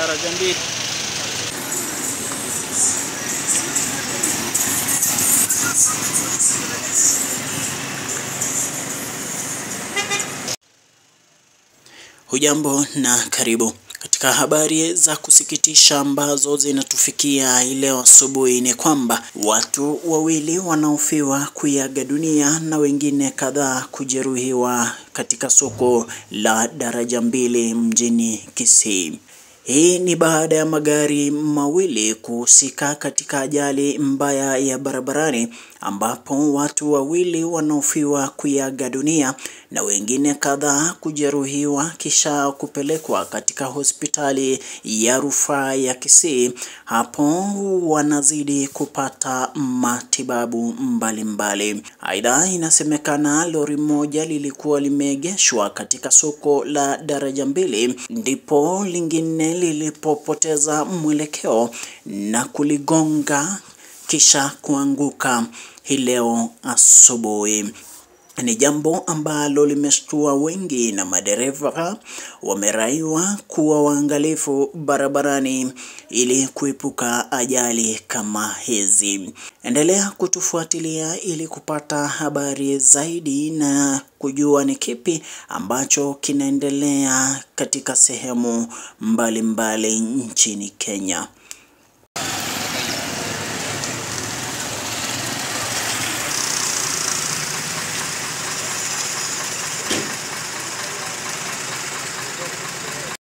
Daraja Mbili. Hujambo na karibu. Katika habari za kusikitisha ambazo zinatufikia leo asubuhi ni kwamba watu wawili wanaofiwa kuiaga dunia na wengine kadhaa kujeruhiwa katika soko la Daraja Mbili mjini Kisii. Hii ni baada ya magari mawili kuhusika katika ajali mbaya ya barabarani ambapo watu wawili wanaofiwa kuiaga dunia na wengine kadhaa kujeruhiwa kisha kupelekwa katika hospitali ya rufaa ya Kisii. Hapo wanazidi kupata matibabu mbalimbali. Aidha, inasemekana lori moja lilikuwa limeegeshwa katika soko la Daraja Mbili ndipo lingine lilipopoteza mwelekeo na kuligonga kisha kuanguka hii leo asubuhi. Ni jambo ambalo limeshtua wengi na madereva wameraiwa kuwa waangalifu barabarani ili kuepuka ajali kama hizi. Endelea kutufuatilia ili kupata habari zaidi na kujua ni kipi ambacho kinaendelea katika sehemu mbalimbali nchini Kenya.